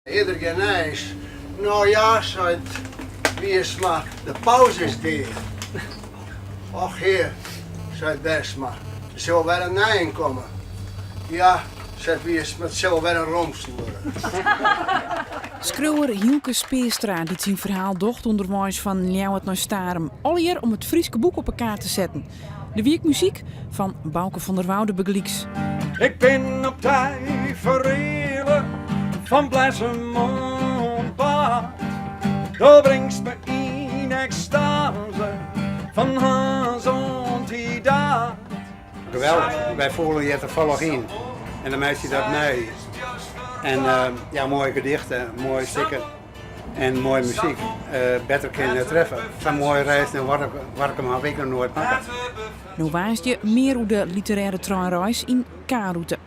Is der gjin nijs? No ja, seit Wiersma, de paus is dea. Och hear, seit Bergsma, der sil wer in nijen komme. Ja, seit Wiersma, it sil wer in romsten wurde. Skriuwer Hylke Speerstra dy't syn ferhaal docht ûnderweis fan Ljouwert nei Starum, allegear om it Fryske boek op 'e kaart te setten. Der wie ek muzyk fan Bauke van der Woude bygelyks. Ik bin op dy fereale fan Blessum oan paad. Do bringst me yn ekstase fan Harns oant Hidaard. Geweldich, wy foelen hjir tafallich yn en dan meitsje je dat mei. En ja, moaie gedichten, moaie stikken. En moaie muzyk. Better kin net treffe. Sa'n moaie reis nei Warkum haw ik noch noait makke. No woansdei mear oer de literêre treinreis yn K-rûte.